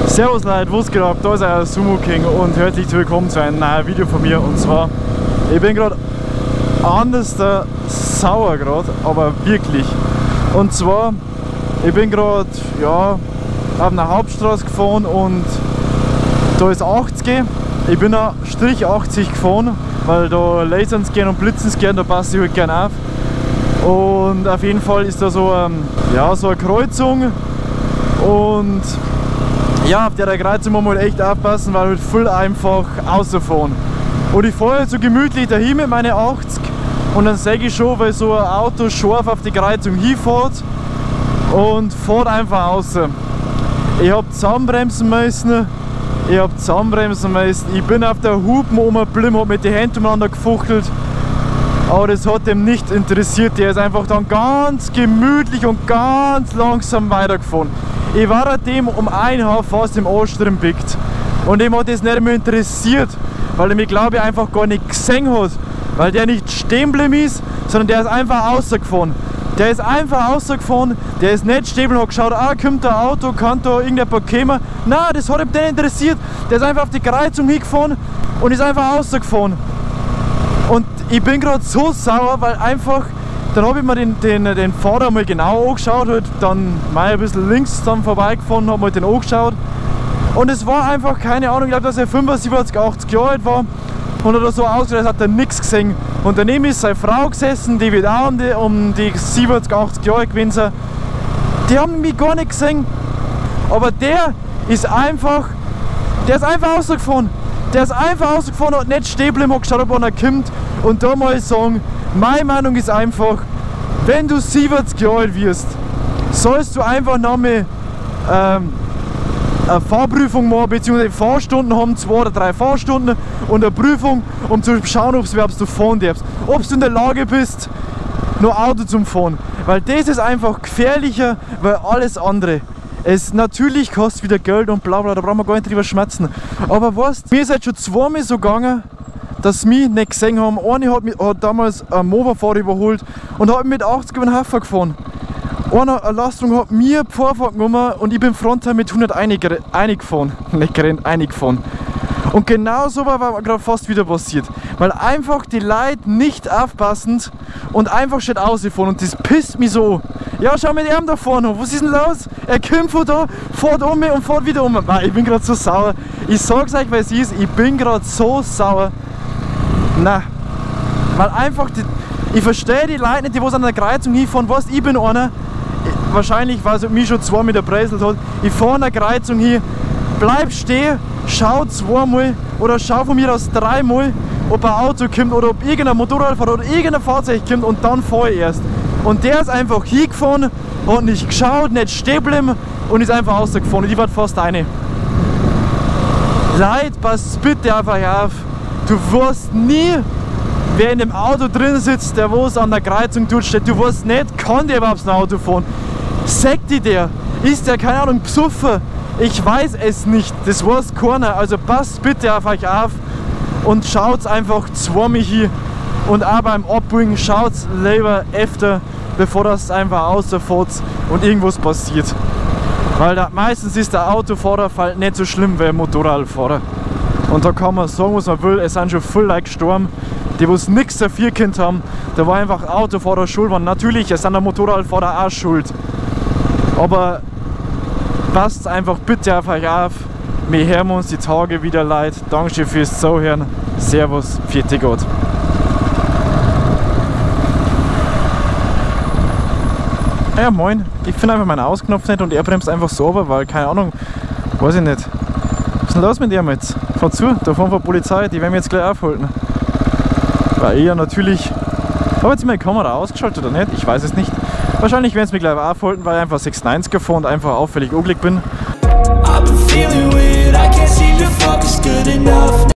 Servus Leute, was geht ab? Da ist euer Sumo King und herzlich willkommen zu einem neuen Video von mir. Und zwar, ich bin gerade anders sauer gerade, aber wirklich. Und zwar, ich bin gerade, ja, auf einer Hauptstraße gefahren und da ist 80. Ich bin auch Strich 80 gefahren, weil da lasern sie gern und blitzen sie gern, da passe ich halt gern auf. Und auf jeden Fall ist da so, ja, so eine Kreuzung und ja, auf der Kreuzung muss man halt echt aufpassen, weil halt voll einfach rausfahren. Und ich fahre halt so gemütlich dahin mit meinen 80 und dann sehe ich schon, weil so ein Auto scharf auf die Kreuzung hinfährt und fährt einfach raus. Ich hab zusammenbremsen müssen, ich bin auf der Hupen rumgeblieben, hab mit den Händen umeinander gefuchtelt. Aber das hat dem nicht interessiert, der ist einfach dann ganz gemütlich und ganz langsam weitergefahren. Ich war dem um ein Haar fast im Arsch drin pickt. Und dem hat das nicht mehr interessiert, weil er mich, glaube ich, einfach gar nicht gesehen hat. Weil der nicht stehen geblieben ist, sondern der ist einfach rausgefahren. Der ist einfach rausgefahren, der ist nicht stehen geblieben, hat geschaut, ah, kommt da ein Auto, kann da irgendjemand kommen. Nein, das hat ihm nicht interessiert. Der ist einfach auf die Kreuzung hingefahren und ist einfach rausgefahren. Und ich bin gerade so sauer, weil einfach, dann habe ich mir den Fahrer mal genau angeschaut, halt dann mal ein bisschen links dann vorbeigefahren, habe mal den angeschaut. Und es war einfach, keine Ahnung, ich glaube, dass er 75, 80 Jahre alt war und hat so ausgeschaut, hat er nichts gesehen. Und daneben ist seine Frau gesessen, die wird auch um die 70, 80 Jahre gewesen sein. Die haben mich gar nicht gesehen. Aber der ist einfach rausgefahren. Der ist einfach rausgefahren, hat nicht stehen geblieben, hat geschaut, ob einer kommt. Und da muss ich sagen, meine Meinung ist einfach, wenn du 70 Jahre alt wirst, sollst du einfach nochmal eine Fahrprüfung machen, beziehungsweise Fahrstunden haben, 2 oder 3 Fahrstunden und eine Prüfung, um zu schauen, ob du fahren darfst. Ob du in der Lage bist, noch Auto zum Fahren. Weil das ist einfach gefährlicher, weil alles andere. Es natürlich kostet wieder Geld und bla bla, da brauchen wir gar nicht drüber schmerzen. Aber weißt, mir ist halt schon zweimal so gegangen, dass mich nicht gesehen haben. Eine hat damals einen Mofa-Fahrer überholt und hat mit 80 über den Haufen gefahren. Einer eine Lastung hat mir die Vorfahrt genommen und ich bin frontal mit 100 eingefahren. Nicht gerannt, eingefahren. Und genau so war gerade fast wieder passiert. Weil einfach die Leute nicht aufpassen und einfach steht rausgefahren und das pisst mich so an. Ja, schau mit ihm da vorne, was ist denn los? Er kommt von da, fährt um mich und fährt wieder um. Ich bin gerade so sauer. Ich sag's euch, weil es ist, ich bin gerade so sauer. Na, weil einfach, ich verstehe die Leute nicht, die was an der Kreuzung hinfahren. Weißt, ich bin einer, wahrscheinlich, weil es mich schon zwei mit der Breiselt hat. Ich fahre an der Kreuzung hin, bleib stehen, schau zweimal oder schau von mir aus dreimal, ob ein Auto kommt oder ob irgendein Motorradfahrer oder irgendein Fahrzeug kommt und dann fahre ich erst. Und der ist einfach hingefahren, hat nicht geschaut, nicht stehen geblieben und ist einfach rausgefahren. Und ich war fast eine. Leute, passt bitte einfach auf. Du weißt nie, wer in dem Auto drin sitzt, der was an der Kreuzung tut steht. Du weißt nicht, kann der überhaupt ein Auto fahren? Sagt die der? Ist der, keine Ahnung, besoffen? Ich weiß es nicht. Das weiß keiner. Also passt bitte auf euch auf und schaut einfach zweimal hin. Und auch beim Abbiegen schaut lieber öfter, bevor das einfach rausfährt und irgendwas passiert. Weil da, meistens ist der Autofahrer halt nicht so schlimm wie ein Motorradfahrer. Und da kann man sagen, was man will, es sind schon voll Leute gestorben, die was nichts dafür gekannt haben. Da war einfach Autofahrer schuld. Und natürlich, es sind der Motorradfahrer auch schuld. Aber passt einfach bitte auf euch auf. Wir hören uns die Tage wieder, Leute. Dankeschön fürs Zuhören. Servus, vierte Gott. Ja, moin. Ich finde einfach meinen Ausknopf nicht und er bremst einfach so runter, weil, keine Ahnung, weiß ich nicht. Was ist denn los mit ihm jetzt? Fahr zu, da fahren wir Polizei, die werden wir jetzt gleich aufhalten. Weil ich ja natürlich... Habe jetzt meine Kamera ausgeschaltet oder nicht? Ich weiß es nicht. Wahrscheinlich werden sie mich gleich aufhalten, weil ich einfach 96 gefahren und einfach auffällig angelegt bin.